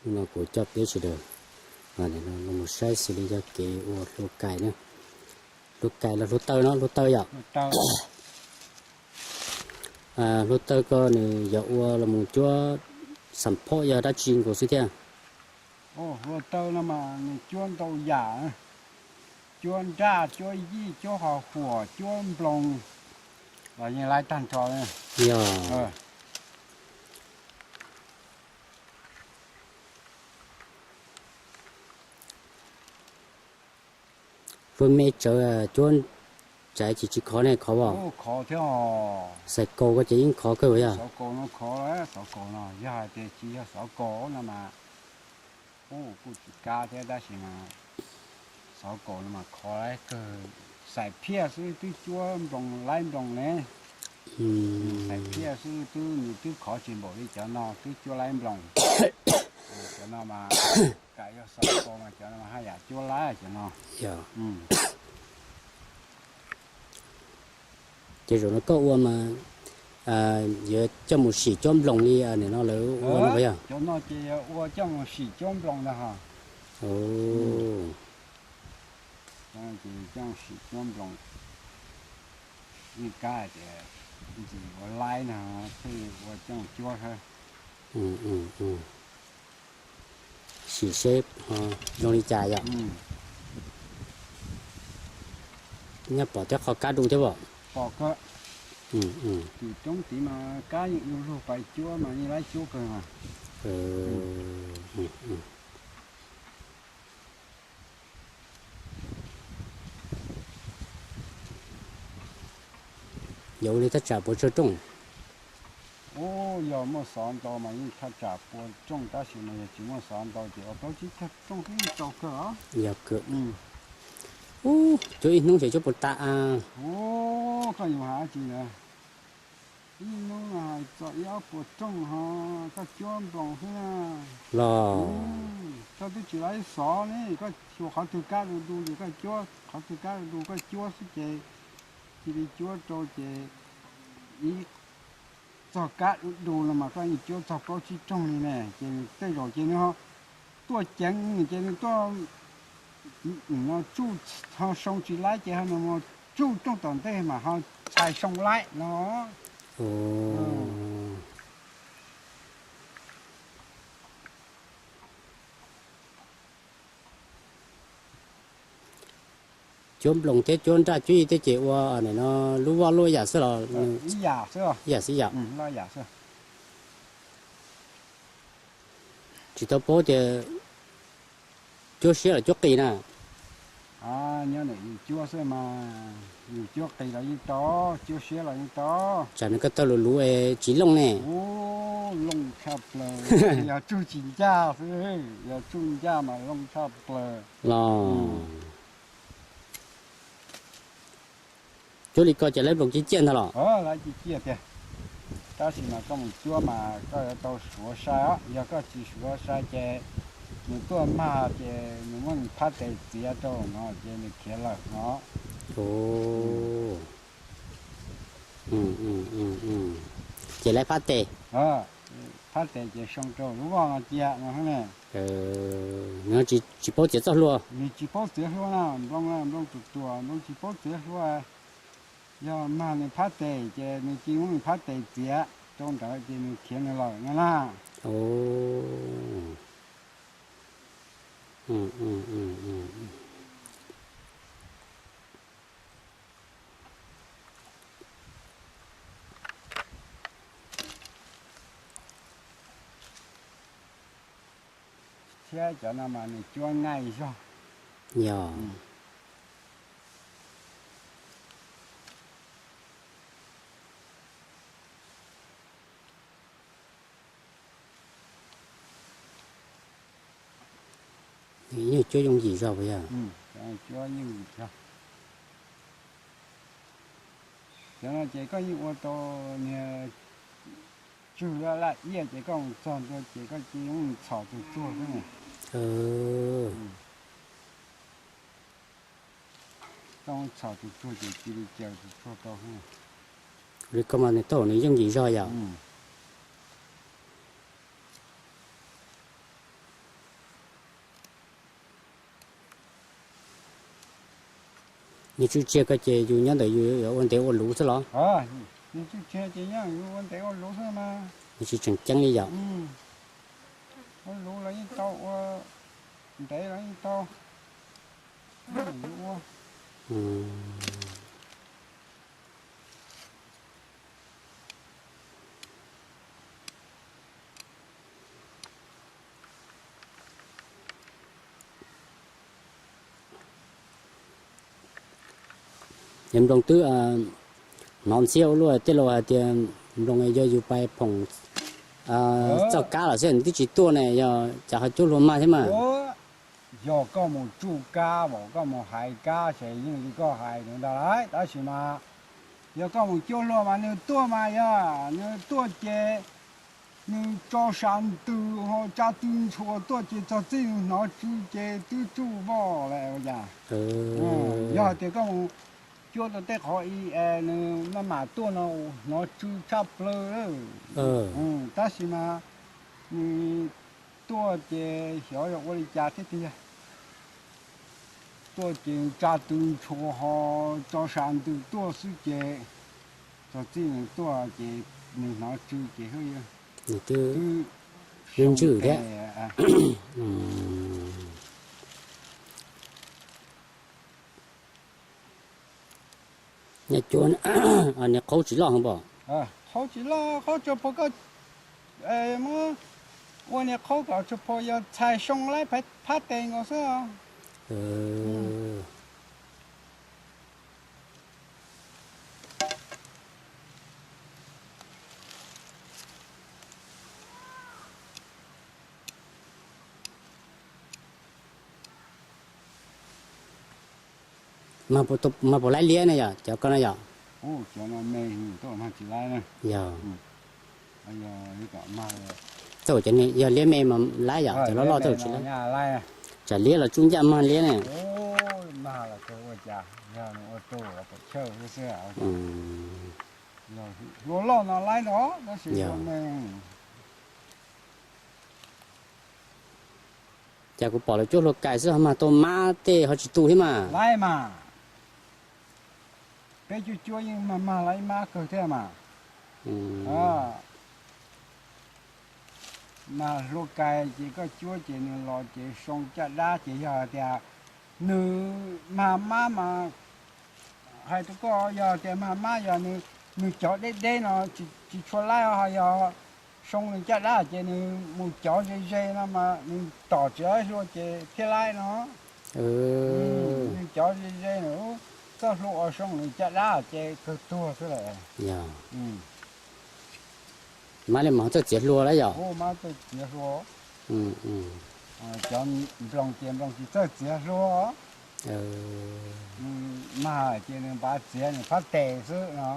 Hnub no kuv coj peb sawv daws los mus saib xws li yog kev ua hlua kais na. Hlua kais los hlua taw no, hlua taw yom. Hlua taw ko nws yog ua los mus cuab xam phom yog dab tsi nkaus xwb thiab? Hlua taw no mas nws cuab ntau yam, cuab nraj, cuab yij, cuab ho huam, cuab nploos los yeej laib tag nrho. Yog. Hlua me tsawv cuab tsaiv tsis tsis khov ne, khov os? Khov thiab os. Xaiv kaus ko ces yeej khov kawg yog? Xov kaus no khov, xov kaus no yog hais tias tsis yog xov kaus no mas ub kuj tsis kab thiab tab sis mas xov kaus no mas khov laib kawg. Xaiv phiaj xwb twb cuab nploos laib nploos ne. Xaiv phiaj xwb twb nws twb khov tsis npaum li cov no twb cuab laib nploos. Cov no mas kam yog xov kaus mas cov no mas haj yam cuab laib cov no. Ces zaum no koj ua mas yuav coj mus sim cuab nploos li nim no lawv ua no yog? Cov no ces yog ua coj mus sim cuab nploos ntag ho. Ces coj mus sim cuab nploos, yeej kab tias ntxim ua laib no thiaj ua coj mus cuab thiab. Sim seb zoo li cas yom. Nyaj pom thiab qhov kab du thiab os. Pom kawg. Tim roob tid mas kab yeej du lug pais cuab mas yeej laib cuab kawg mas. Yog ua li thaj tsam puas tsawg rooj? Ub, yog muaj xov ntau mas yeej thaj tsam puas rooj tab sis mas yog tsis muaj xov ntau ces ua plaub tsib caug rooj xwb yeej tau kawg os. Yog kawg. Ub, cuab ib hnub ces cuab puas tas? Ub, koj yuav hais dab tsi ntawd? Ib hnub no hais txog ib ob puas rooj ho koj cuab nploos xwb na. Los koj twb tsis laib xov ne, koj xyuas qhov twg kab du du ces koj cuab, qhov twg kab du du koj cuab xwb ces cia li cuab rau ces ib txog kab du du no mas koj yeej cuab txog plaub tsib rooj li ne. Ces tej zaum ces nws ho tuaj ceev ces nws tuaj no tsuj ho soo tsis laib ces ho nws mus tsuj rooj tom ntej mas ho txhais soo laib no. Cuab nploos thiab cuab nraj cuab yij tej ces ua nim no lub voj luaj yam xwb los? Ib yam xwb yom. Tsis tau paub tias cuab siab los cuab qis na. Nyob ntawm yus cuab xwb mas, yus cuab qis los yeej tau, cuab siab los yeej tau. Tsam nws koj tawg luv luv es tsis looj ne. Ub, looj tshaj plaws, yog tsuj tsis ncaj xwb, yog tsuj ncaj mas looj tshaj plaws. Los cuab li ko ces laib nploos ciaj ciaj ntag los? Laib ciaj ciaj tiag. Tab sis mas koj mus cuab mas koj yuav tau suav sai os, yog koj tsis suav sai ces nws tuaj mag ces nws muab nws phab tes txiav rau no ces nws khiav lawm no. Ces laib phab tes. Phab tes ces soo rau lub voj no cia no ne. Nws tsis paub txiav txoj hlua. Nws tsis paub txiav hlua na, nploos, nploos tuag tuag, nploos tsis paub txiav hlua. Yog mag nws phab tes ces nws cia muab nws phab tes txiav rau ntawd ces nws khiav nws lawm no na. Thiab cov no mas nws cuab ngaij zog. Yog. Yeej cuab yooj yim zog puas yog? Cov no ces koj yeej ua tau niag tswg laj laj iaj ces koj mus txog ntua ces koj cia li txhom tus tsuag xwb. Koj txhom tus tsuag ces cia li caws tus tsuag tau xwb. Li koj mas nws tau nws yooj yim zog yom. Nws tsw tseg ko ces yus nyob ntawm yus yuav ua ntev ua luv xwb los? Nws tsw tseg ces nyob yus ua ntev ua luv xwb mas. Nws tsis tseem ceeb li yom? Ua luv los yeej tau, ua ntev los yeej tau. Ua Yog nploos twb hnov ntxhiab ua luaj, tej laus hais tias nploos yog yus pais phoom txoj kab los xwb nws twb tsis tuaj ne, yog cas ho cuab hlua mag thiab mas? Yog koj mus tsuj kab, koj mus hais kab ces yeej li koj hais ntag lauj, tab sis mas yog koj mus cuab hlua mas nws tuaj mas yog nws tuaj ces nws tso sa ntws ho tsa tw ntshua tuaj ces txog txij nws hnov tsw ces twb tsuj voj lawm ua cas. Yog hais tias koj mus cuab rau tej qhov i nws maj mam tuaj no hnov tsw tshaj plaws lawm. Tab sis mas nws tuaj ces xyov yog ua li cas thiab tiag. Tuaj ces tsa tw ntshua ho tso sa ntws tuaj xwb ces txog txij nws tuaj ces nws hnov tsw ces twb ntswj thiab. Nyob cuab, niag qhaub tsis loj heev pom. Qhaub tsis loj, qhaub tsuas pom koj muab ua niag qhaub kom tsuas pom yog txhais soo laib phab tes nkaus xwb. Mag puas laib liab ne yom, cov ko na yom? Yog, txawj cov yog liab me mas laib yom, cov loj loj txawj tsis laib. Tsam liab los tsuj ncaj mag liab ne. Cas kuv pom lawv cuab hlua kais xwb ho mag tau mab tej ho tsis tu thiab mas. Laib mas, peb cuab cuab yeej mag mag laib mab kawg thiab mas. Mag hlua kais ces koj cuab ces nws los ces soo caj dab ces yog hais tias nws mag mab mas hais rau koj yog tias mag mab yog nws cov deb deb no tsis tshua laib ho yog soo nws caj dab ces nws mus cov ze ze no mas nws tom tsis laib hlua ces thiaj laib no. Nws cov ze ze na, txoj hlua uas soo nws caj dab ces kawg tuag xwb lawm. Mab li mas txawj txiav hlua lawm yom? Txawj txiav hlua. Cov nploos ces nploos tsis txawj txiav hlua. Mag ces nws npav txiav nws phab tes xwb no.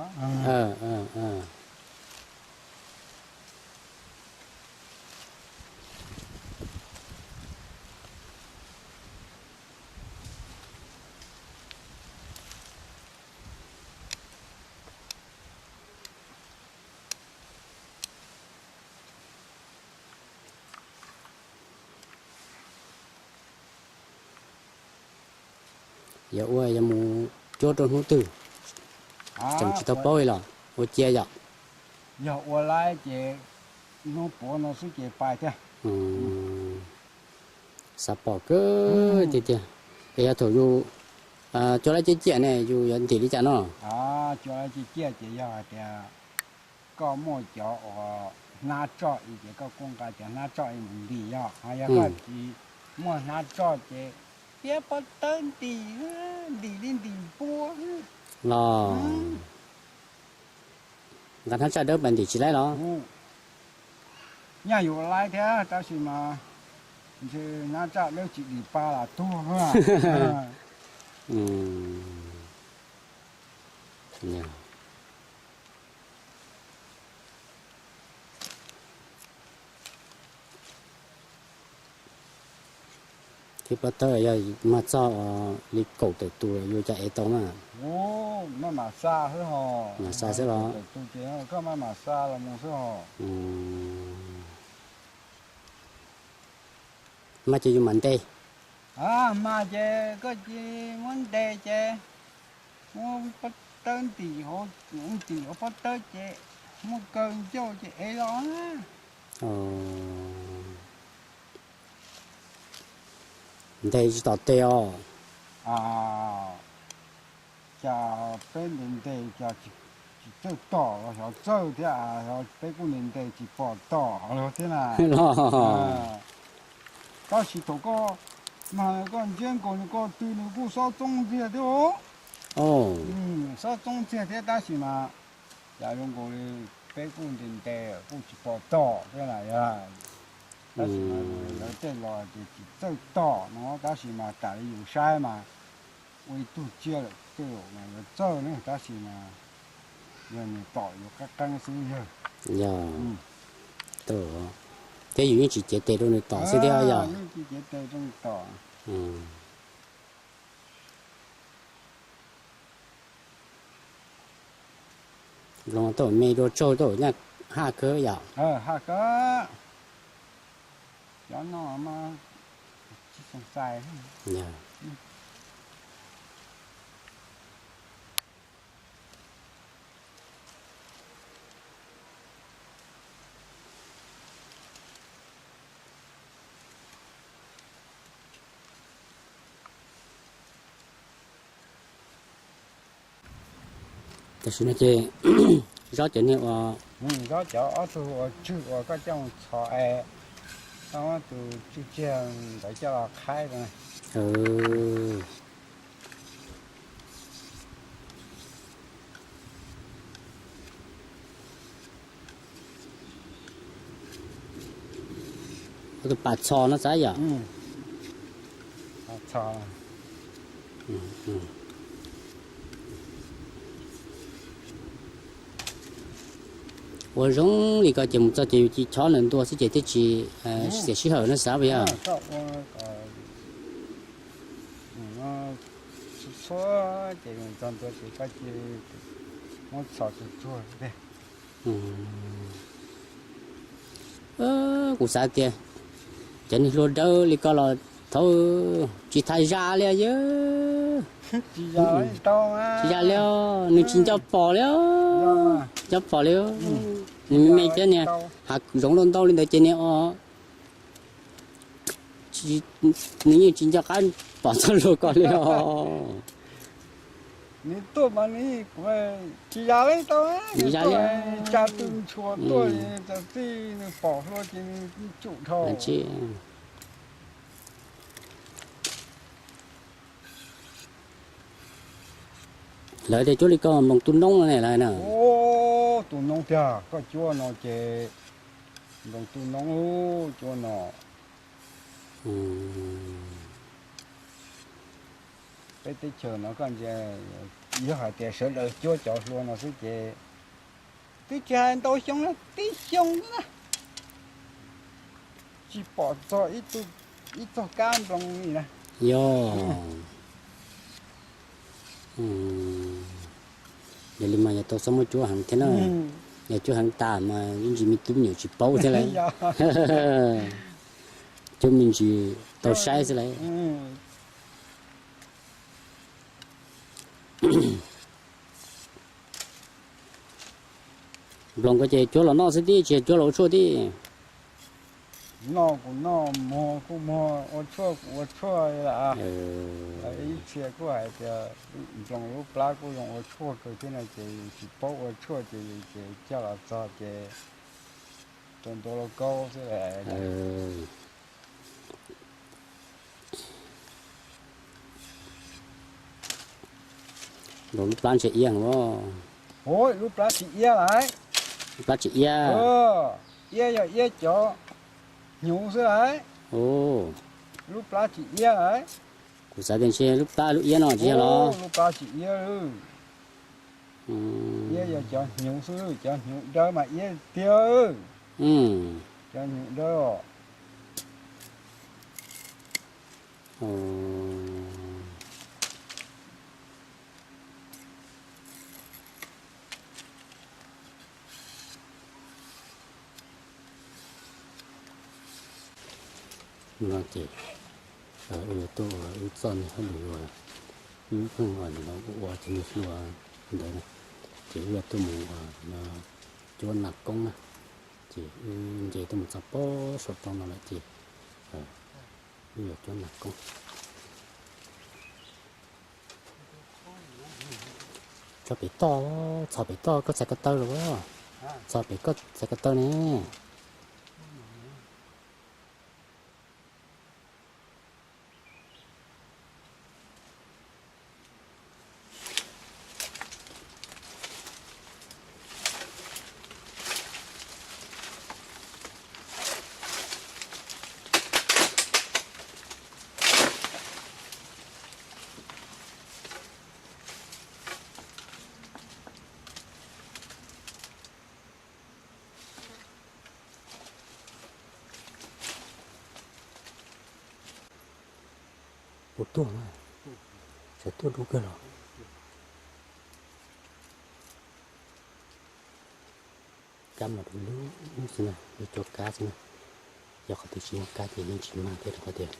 Yog ua yog mus cuab rau hnub twg? Tseem tsis tau paub li los ua cia yom? Yog ua laib ces hnub puav no xwb ces pais thiab. Xav pom kawg tiag tiag. Es yog thaum yus cuab laib ciaj ciaj ne yus yuav ntim li cas no? Cuab laib ciaj ciaj ces yog hais tias koj muaj cov uas hnab tsoj i ces koj kuj nqa cov hnab tsoj i mus ntim yog, ho yog koj tsis muaj hnab tsoj ces tiab pob tawb ntim, ntim li ntim npua los nqa hnab tsaj dawb pas ntim tsis laib los? Nyaj yuav laib thiab tab sis mas ntshe hnab tsaj dawb tsis dim pa los tuag. Thiab pob tawb yog mag txog li kaum tawm tus yuav cas ev tau na? Maj mam xa xwb os. Mam xa xwb los? Koj maj mam xa los mus xwb os. Mag ces yus mam ntes. Mag ces koj cia muab ntes ces Muab pob tawb ntim hauv, ntim hauv pob tawb ces muab kaw ncauj ces ev los. Ntes tsis tom tes os. Cas peb ntes ntes cas tsis txawj tom los xyov txawj thiab, peb kuj ntes ntes tsis pom tom los thiab na. Tab sis thaum koj mag koj ntsiab nkaus nws koj tw nws kuj xob txoob ntxiag thiab os. Xob txoob ntxiag thiab tab sis mas cas zoo nkaus li peb kuj ntes ntes kuj tsis pom tom thiab na yog. Tab sis mas lawv tej los ces tsis txawj tom no tab sis mas tas li yus saib mas ua ib tug tsiaj lawm tej zaum mas yuav txawj ne tab sis mas yog nws tom yuav qab qeeb xwb yawg. Yog, thiab yus yeej tsis cev tes rau nws tom xwb thiab yog. Nploos tau me dua tsaug tau nyaj haj kawg yom. Haj kawg. Cov no mas tsis xoo xais. Tam sim no ces zob cov niag ua, zob cov ob tug ua tswg uas koj coj mus txhos es koj muab tus tswg tsiag ntawd coj los qhaib rau. Tus pas txhos no xav yom. Ua zoo li ko ces mus txog ces yus cia li chob ntawm ntua xwb ces thiaj tsis xiam sij hawm no xav puas yog? Txhua ces txog ntua ces koj cia li muab txhos tsuag tsuag. Kuv xav tias cov niag hlua dawb li ko los thaum tsis tas zas li yawg. Tsis zas li, nws tsis nco pom li, nco pom li. Nws me me thiab niag, hav zoov ntau ntau li ntawd ces niag os, nws yeej tsis nco qab pom txog luag ko li os. Nws tuaj mas nws tsis zas li tau, tsa tw ntshua tuaj, txij nws pom hlua ces nws tsum dhau. Lawv tias cuab li koj nploos tu noob no ne lawv na. Tus noob tiag, koj cuab no ces nploos tu noob, cuab no. Peb teb chaws no koj ntsia, yog hais tias sawv daws cuab cov hlua no xwb ces twb tsis hais ntau xyoo na, tib xyoo na tsis pom txog ib txog kab nploos li na. Yog, yog li mas yog tau txhob muab cuab heev thiab na. Yog cuab heev tas mas ib ntsis me tub me nyuam tsis paub thiab lawm. Cuab me ntsis tau saib xwb lawm. Nploos ko ces cuab los noj xwb tib, tsis yog cuab los ua tshuaj tib? Noj kuv noj, muag kuj muag, ua tshuaj kuv ua tshuaj li lawm. Ib txhia kuj hais tias nploos lub plab kuj zoo ua tshuaj kawg thiab no ces yus tsis paub ua tshuaj ces yus ces coj los txog ces rau ntua lauj kaub xwb. Nploos lub plab ntshe iab heev. Lub plab tsis iab lawm. Lub plab tsis iab. Iab yog iab cov hnyuv xwb lawm. Lub plab tsis iab lawm. Kuv xav tias ntshe lub plab lub iab no tsis yog los? Lub plab tsis iab. Iab yog cov hnyuv xwb, cov hnyuv dawb mas iab tiag. Cov hnyuv dawb os. No ces wb yuav tuaj ua wb txoj niag hauj lwm uas Wb pheej ua nim no ua ces nws hlua ntawd na, ces wb yuav tuaj mus cuab nas koob na, ces wb nce tuaj mus txog pem saum roob no lawm ces wb yuav cuab nas koob. Tso pem toj, txhos pem toj koj txhais ko taw los, txhos pem koj txhais ko taw ne. Puas tuaj na? Sawv tuaj dub kawg los. Kab mas lub xwb na, yuav rau kab xwb na. Yog qhov twg tsis muaj kab ces yeej tsis mag thiab rau qhov tias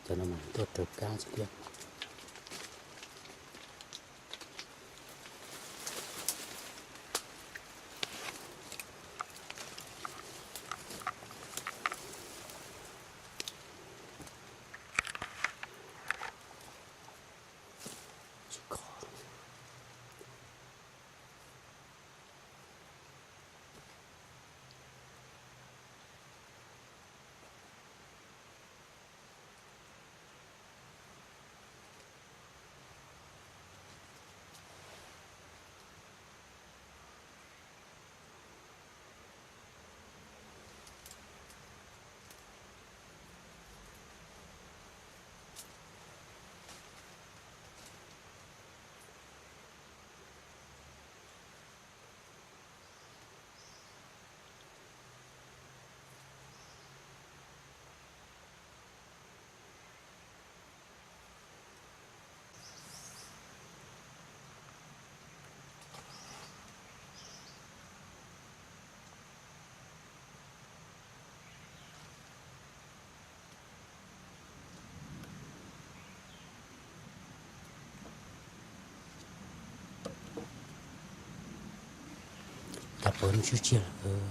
cov no mas tuaj rau kab xwb thiab. Cas pom ntswg tsiag lawm.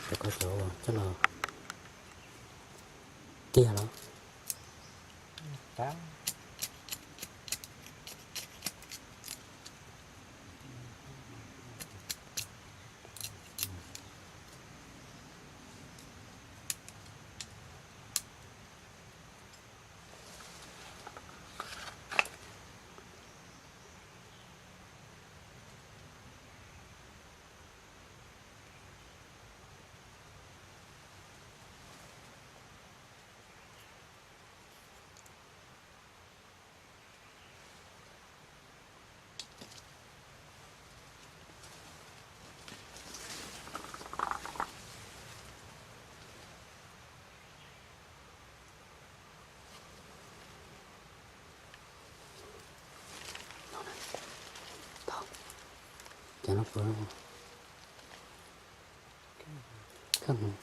Cov ko sav coj los tiag los? Cov no puas khab hmoov?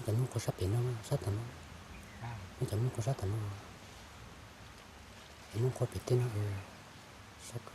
Cov Hmoob qhua sab pem no, sab tom no. Muab cov Hmoob qhua sab tom no. Cov Hmoob qhua pem tej no, sab ko.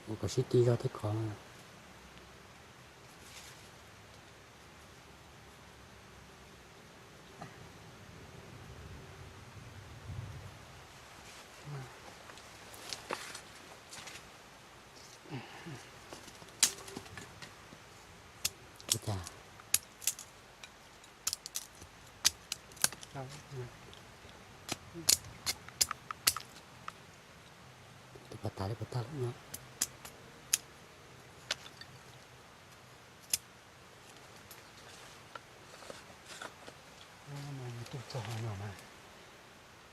Ua kom sib ti zog thiab khov. Ua cas tus pas tas li pas tas lawm no. Tuaj txog no mas,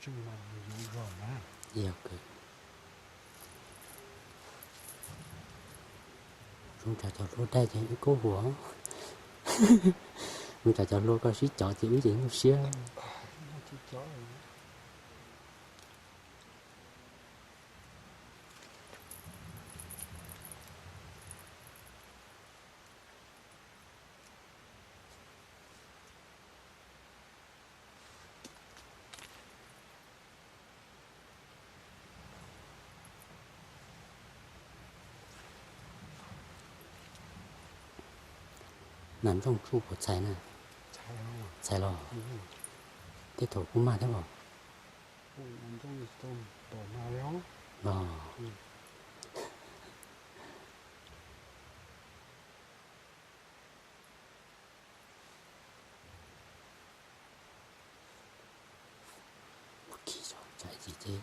tswj mas yuav zog na. Yog kawg. Zoo tsam cov hlua dai ces wb kub huam. Zoo tsam cov hlua koj sib cov ces wb ces nyuaj siab. Nas ntsooj tsuj puas txhais na? Txhais los? Tej thaum kuj mag thiab os. Los. Ua khi tso tsam ib chim ces.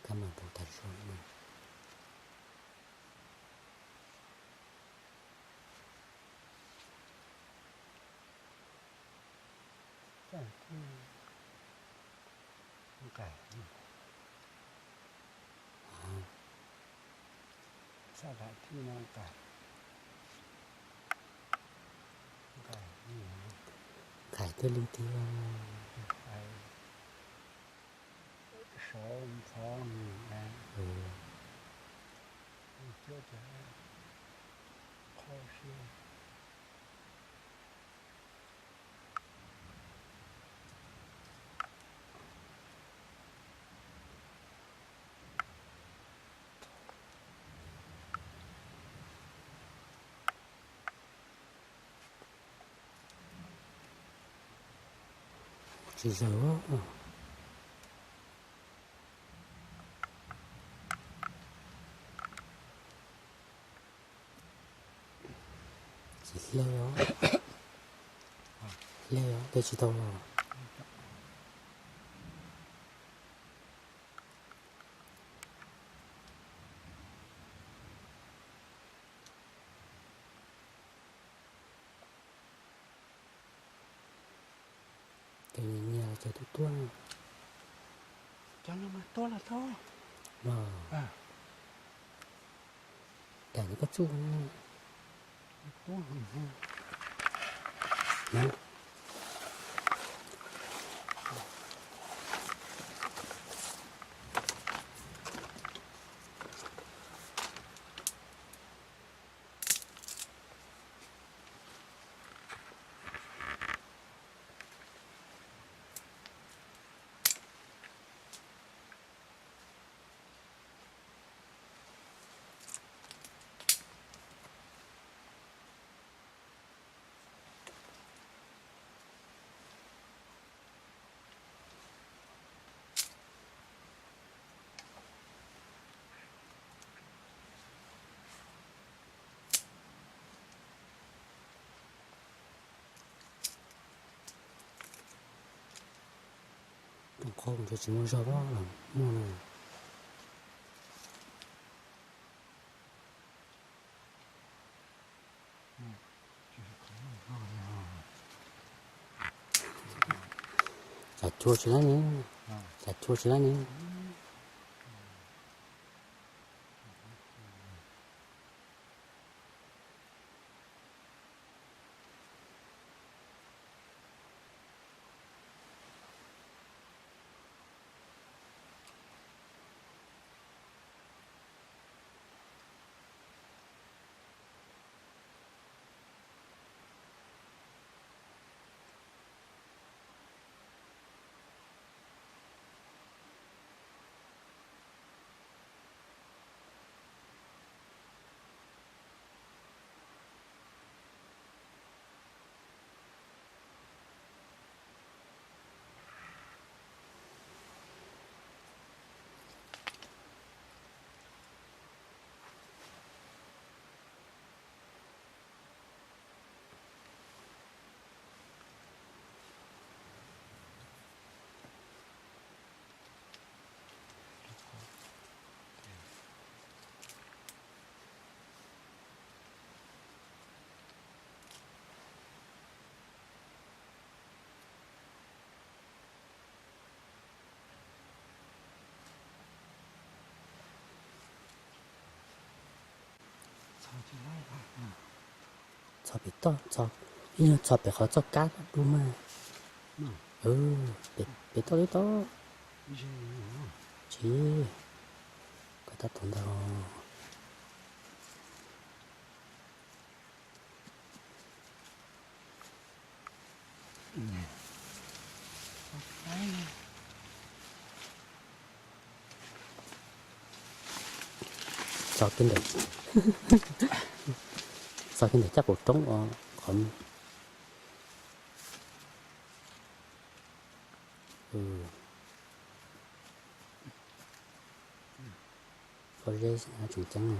Kab mas tau tas zog no. Nqaim, sab nqaim thiab no nqaim, nqaim, nqaim thiaj li tiag. Saud ntxhov nws na, cuab cas qhov siab. Tsis zawg. Tsis hle os, hle os, tej tsis tau los. Ces nyias nyias los ces tuaj tuaj. Cov no mas tuaj los tau. Daim no koj tsuj. Qhov kuv tsis muaj zog los muaj na. Xav chua tsis lab ne, xav chua tsis lab ne. Txhos pem toj, ib nyuag txhos pem qhov txoj kab dub mag. Pem toj twb tau. Tsis, koj tab tom ntag. Txog kiag ntawm, txog kiag ntawm caj qaum roob os qhov. Pob zeb tseem ceeb na.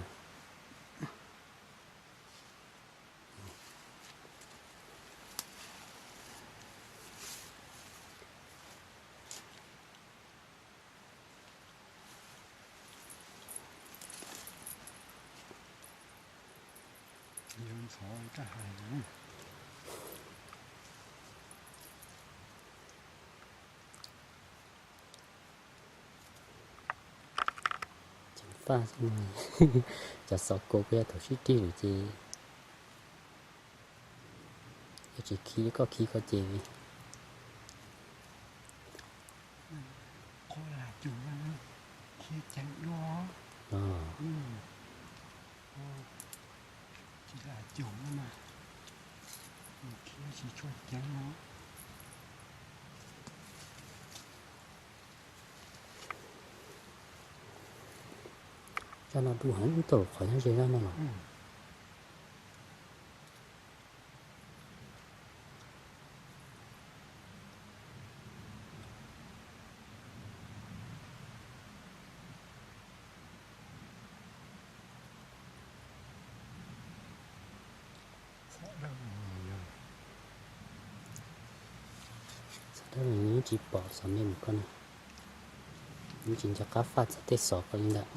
Ceev faj, cov xov kos kuj yog thaum sib rig lawm ces yog tsis khi koj khi koj ces. Qhov lam cug no khiav ceev dua. Tsis lam cug no mas nws khiav tsis tshua ceev no. Zaj no dub heev, ib tug qhov nyob ze zaj no los. Txog dab yeej tsis pom xov me mus koj ne, yeej tsis nco qab faj txog tej xov koj li ntawd.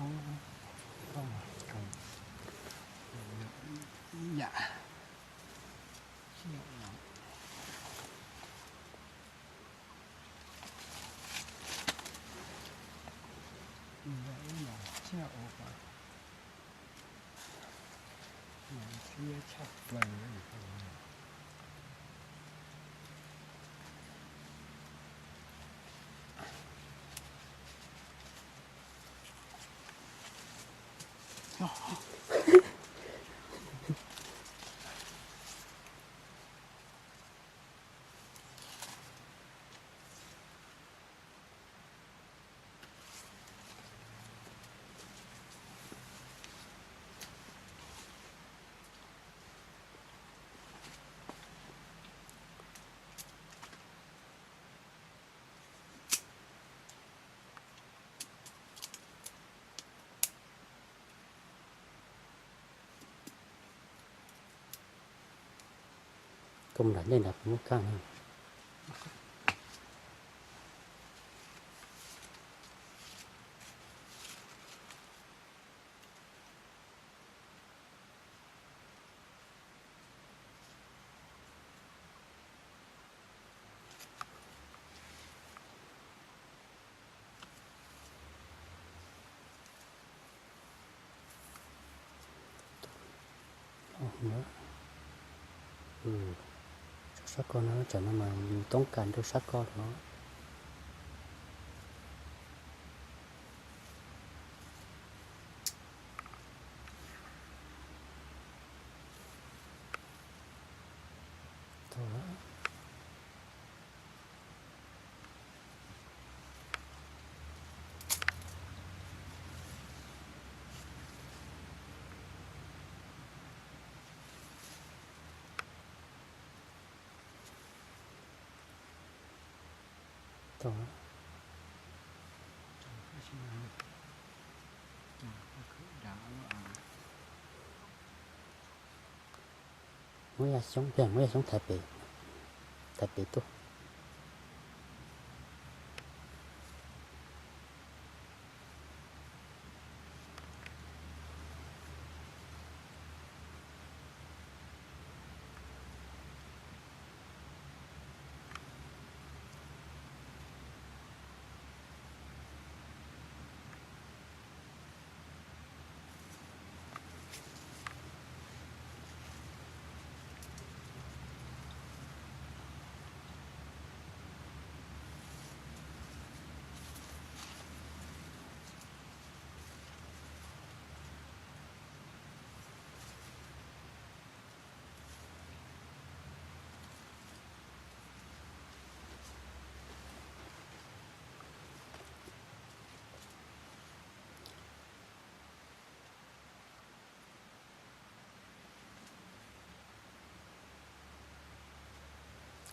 Koj mus nram ntej nrad kuv muab kaj no. Tso sab ko no, tsam no mas yus toob kas rau sab ko los. Muab yaj xyoob, yog muab yaj xyoob thaiv pem, thaiv pem tuaj.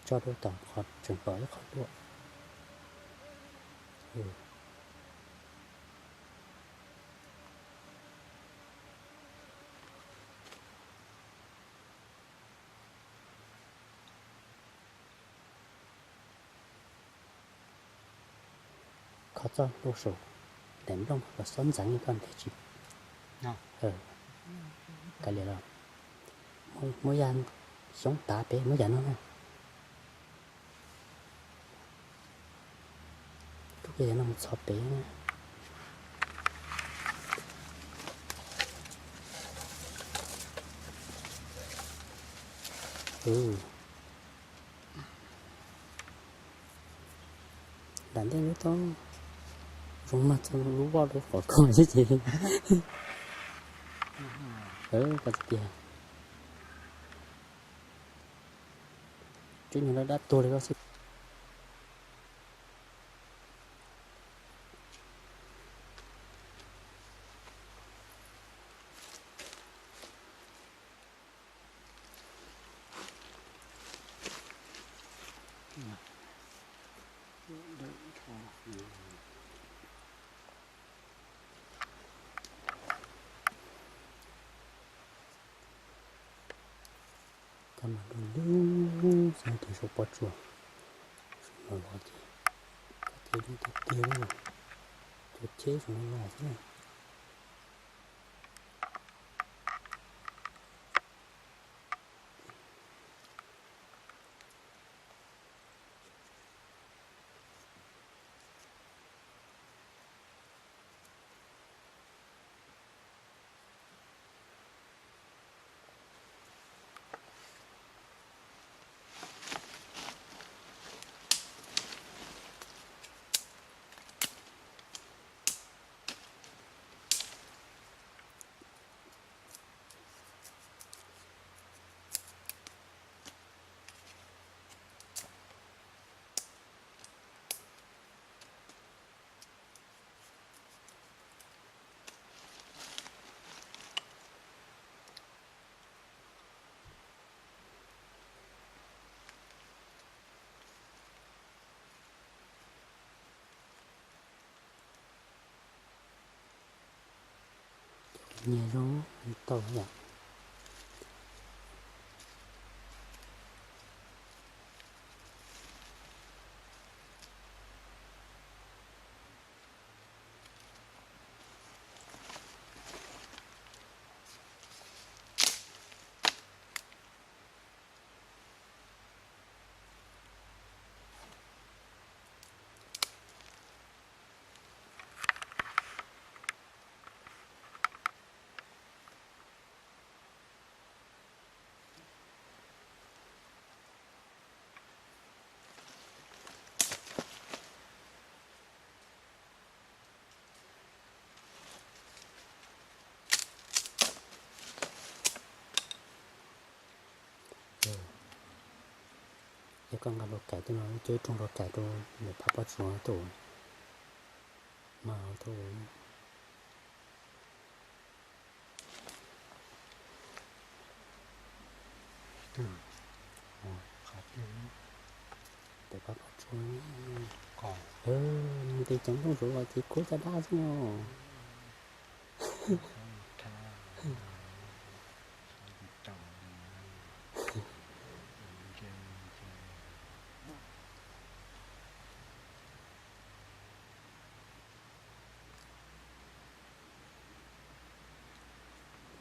Tso rau tom qhov tseem pom ib qho dua. Kho txoj rau saum daim nplooj los xob ntxeev li koj ntiag tsis. Kav liam los, muab yaj xyoob tav pem, muab yam no na. Rub kiag yam no mus txhos pem na. Nram ntej lub tau zoo mag txog lub voj lub qhov koj xwb ces. Koj tsis tiag. Tsub nyuag dab dab tuag li koj xwb. Kab mas lub lub xyov tus saum pob tsuas, saum no los ces, kab ces zoo tiag tiag li, cua cheb saum no los xwb na. Nyias zoo tau yom. Koj nqa hlua kaim tuaj no, coj ib rooj hlua kaim rau lawv phab pob tsuas tuaj mas tuaj. Tes phab pob tsuas, nws tes cov nplooj zuav los ces kuab caj dab xwb no.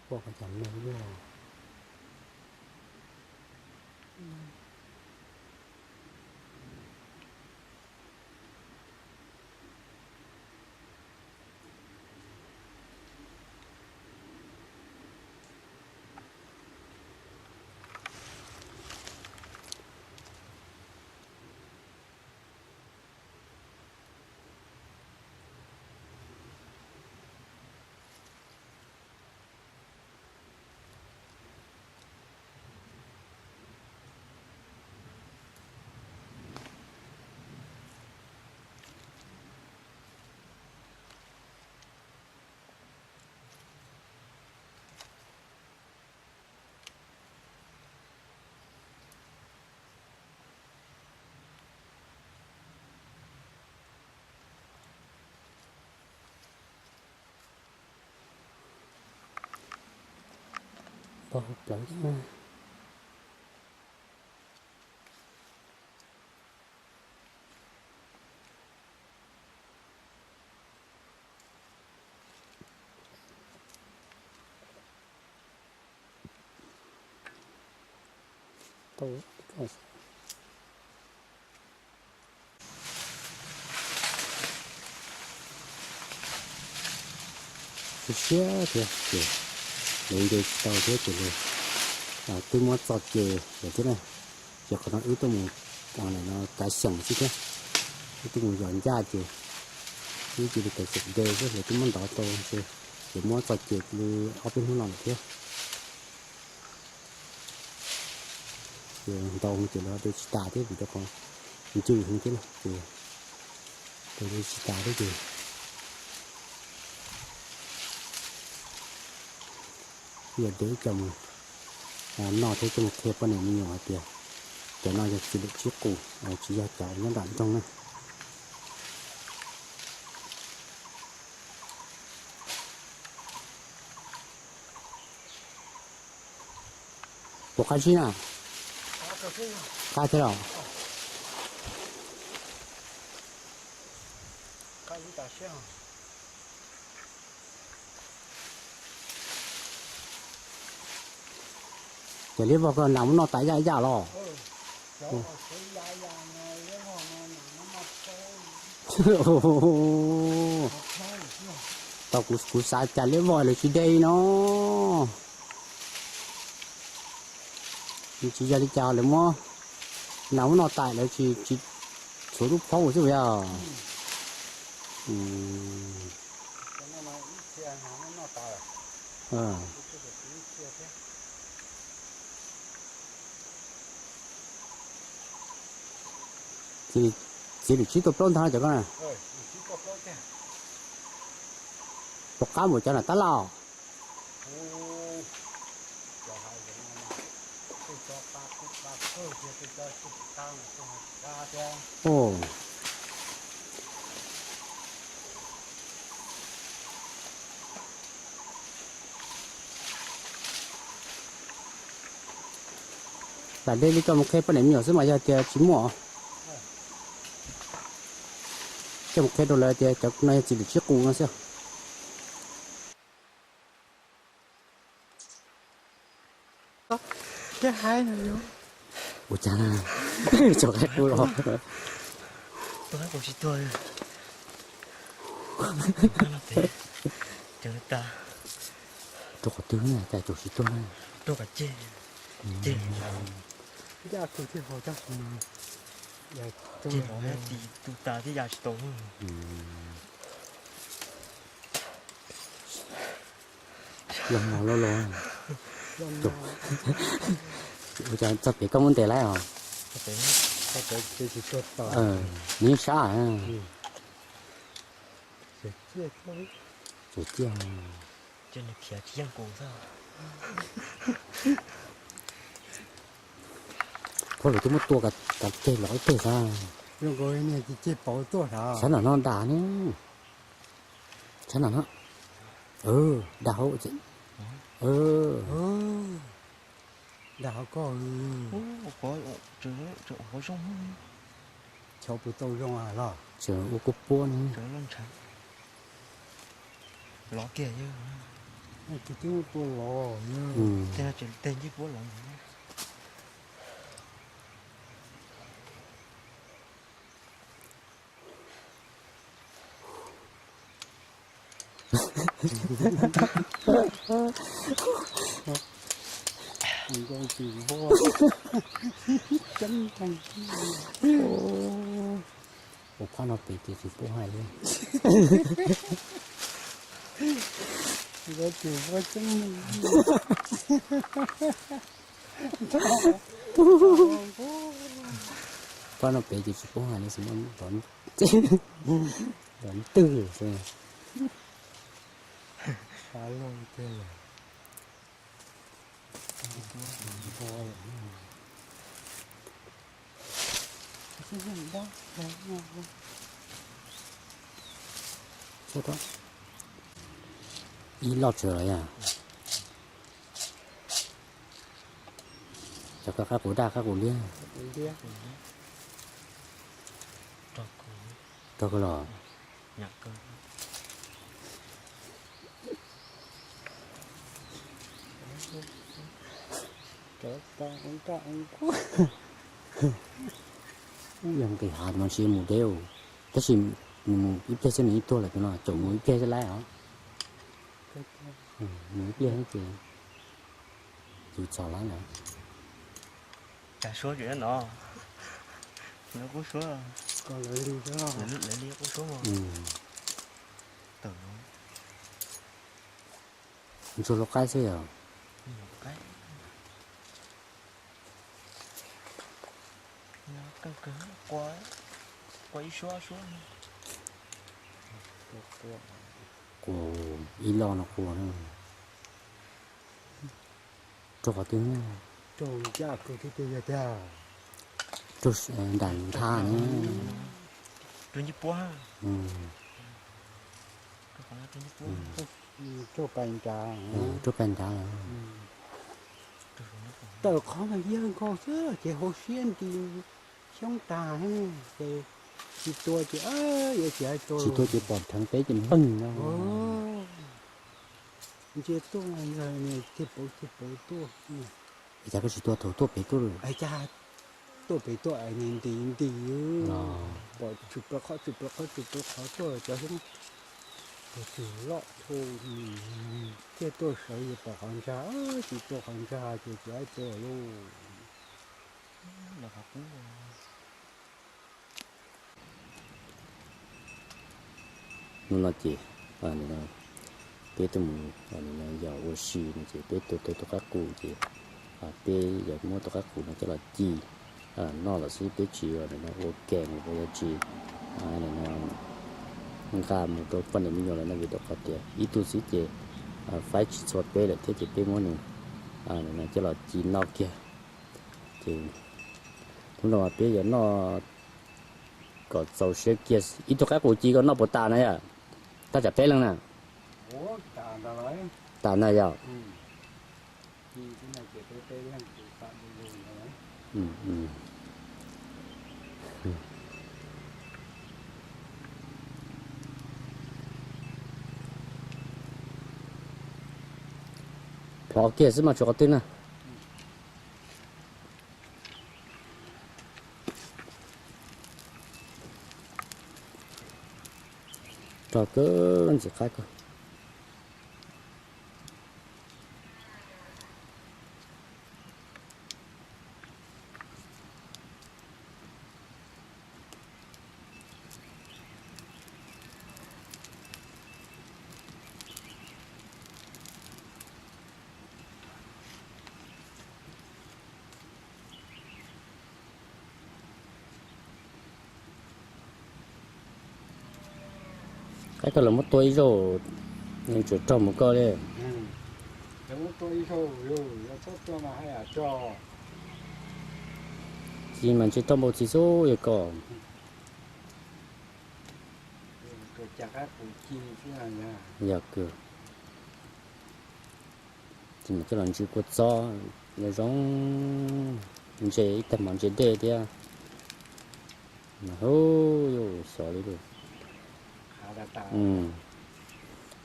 Pom qhov cov me luaj. Pog hu plawv thiab. Siab siab thiab ces lawv nce tsis tau thiab ces lawv twb muab txoj ces lawm thiab na. Ces qhov no wb tuaj mus no kav xyeem xwb thiab, wb tuaj mus yos ncaj ces wb cia li kav xyeem de xwb, lawv twb muab ntov tau ces, ces muab txoj ces li ob peb hnub no lawm thiab. Ces ntau ces lawv de tsis tas thiab vim rau qhov ncw heev thiab na ces lawv de tsis tas thiab ces yog de ib co mus noj thiab coj mus qhia poj niam me nyuam hais tias cov no yog txiv lwm tsib qus, tsis yog cov nyob nram nroog na. Puas qab zib na? Qab thiab los? Ces liab vog ko nas muab noj tas yaj yaj los? Tau kuv xav cas liab vog lawv tsis de no. Tsis yog li cas lawv muab nas muab noj tas lawv tsis, tsis tshuav lub phaub xwb yog. Txiv lwm tsib tuaj plaub ntag cov ko na. Puas qab npaum cov nram tab laj? Lam de li coj mus qhia poj niam me nyuam xwb mas yog tias tsis muaj, coj mus qhia rau lawv tias cov no yog txiv lwm tsib qus no xwb. Ua cas tso qaib qus los? Rau qhov twg na cas tsaus tsis tuag na? Rau qhov ceg, ceg, ceg los tus tas thiab ya tsis tau. Los mos los los. Ua cas txog pem koj muab ntes lawm os? Nws sab, tsuas ciaj. Thov lwm tus muab tua kav ceg los ib teg sab. Sab nram no dag ne. Sab nram no. Dag hauv. Dag hauv koj. Chaw puas tau zoo los? Tseem ua kuj puab ne. Los kiag, twb muab tua los. Tej no tseem teg ncej puab los. Ua phab no pem ces tsis pub hais li. Phab no pem ces tsis pub hais li, los ntwg xwb. Ib loj tsawg los yog. Cov koj qab qus daj qab qus liab. Rog kawg los. Ub, yog nqis hav no tsis mus deb, tab sis nws mus ib pliag xwb nws yeej tuag lawm tus no, caum mus ib pliag xwb laib os. Mus ib pliag ces yus txog lawm. Cas suab tseem nyob no, lawv qub suab, lawv li qub suab. Ntsuag hlub qaib xwb yog. Qua ib suab suab. Qua ib loj no qua na. Raug qhov twg? Raug ncaj kawg thiab tiag. Raug nram nthab na. Raug ncej puab. Raug pais nrad. Raug pais nrad. Tawm qhov mas yawg nkaus xwb ces hauv siab nti xyoob tag, ces tsis tua ces yuav tsis hais tua, tsis tua ces pom rheev peb ces npeeg no. Ntsia tuaj yog tig pauv tig pauv tuaj. Cas koj tsis tua thaum tuaj pem tuaj? Cas tuaj pem tuaj es nti nti, pom tshwm plaws qhov tshwm plaws qhov tshwm plaws qhov tuaj cov xyoob. Tus twg loj dhau thiaj tuaj sawv yuav pom qhov ntsag, tsis tua qhov ntsag ces tsis hais tua lauj. Hnub no ces peb tuaj mus yos ua si no ces peb tua tau tus qaib qus ces peb yuav muab tus qaib qus no coj los ci noj los xwb, peb tsis ua kees los yog tsis nqa mus rau poj niam me nyuam lawm no, vim rau qhov tias ib tug xwb ces faib tsis txhua peb lawm thiab ces peb muab nws coj los ci noj kiag. Ces hnub no mas peb yuav noj kom txaus siab kiag. Ib tug qaib qus ci koj noj puas tas na yom? Tag tsam peb leeg na. Tas ntag yom? Plhov kiag xwb mas tsis qhov twg na. Rog kawg ntxim qab kawg. Tab koj los muab tua ib zaug, tseem raug mus koj li. Tsis mas ntshe raug npaum txiv xwb yog koj. Yog kawg. Ces mas coj los ntsis kua txob zoo, ntse ib tag mov ntse dej thiab. Mas hu, yuav xyov li lawm.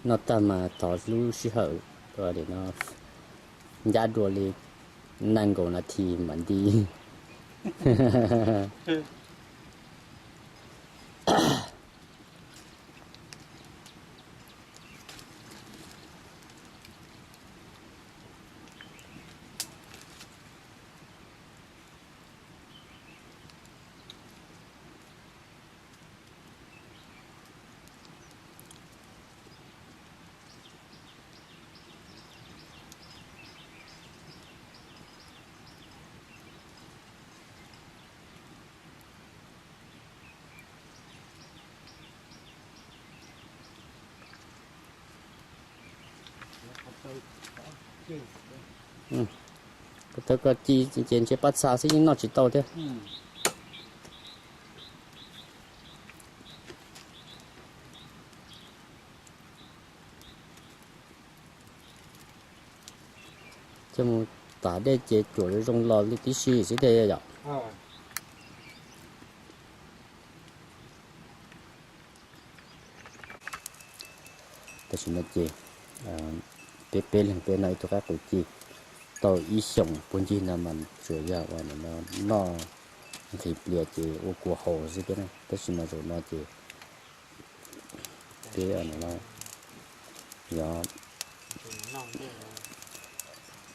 Noj tag mas thov lub sij hawm no ncaj dua li nees nkaum nas this mam nti. Ko taw ko ci ces ntshe pab txha xwb yeej noj tsis tau thiab. Coj mus tas dej ces cuam zoo los li tib si xwb thiaj yog. Tam sim no ces peb peb leeg peb noj ib tug qaib qus ci tau ib xyoos puag ncig no mas tsuas yog uas noj nqhis plias ces ua kua haus xwb thiab na. Tab sis mas zaum no ces peb yog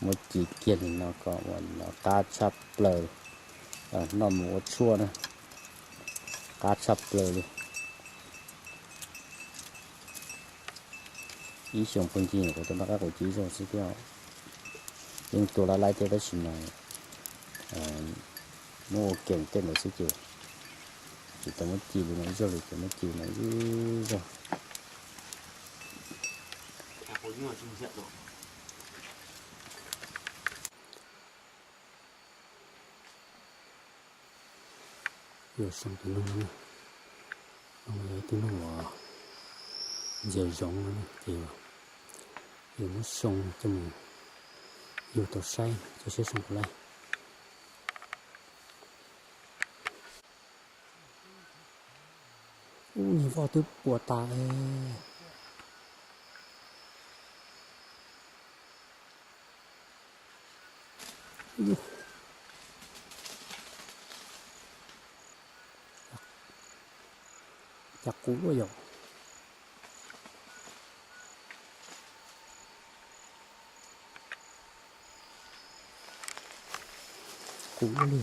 muab ci kiag li no kom ua qab tshaj plaws, noj mus ua tshuaj na, qab tshaj plaws li. Ib xyoos puag ncig kuv tau noj qaib qus ci ib zaug xwb thiab. Yeej tua laj laib thiab tab sis mas muab ua keem tej ntawd xwb ces tsis tau muab ci li no ib zaug li, ces muab ci no ib zaug. Yuav soo tus noog no, noog yog ib tug noog uas ntxias zoov no ces yuav muab soo coj mus yug tau saib, coj saib soo puas laij. Ub, niag voj twb puas tas es. Cas qus luaj yom. Qus luaj li.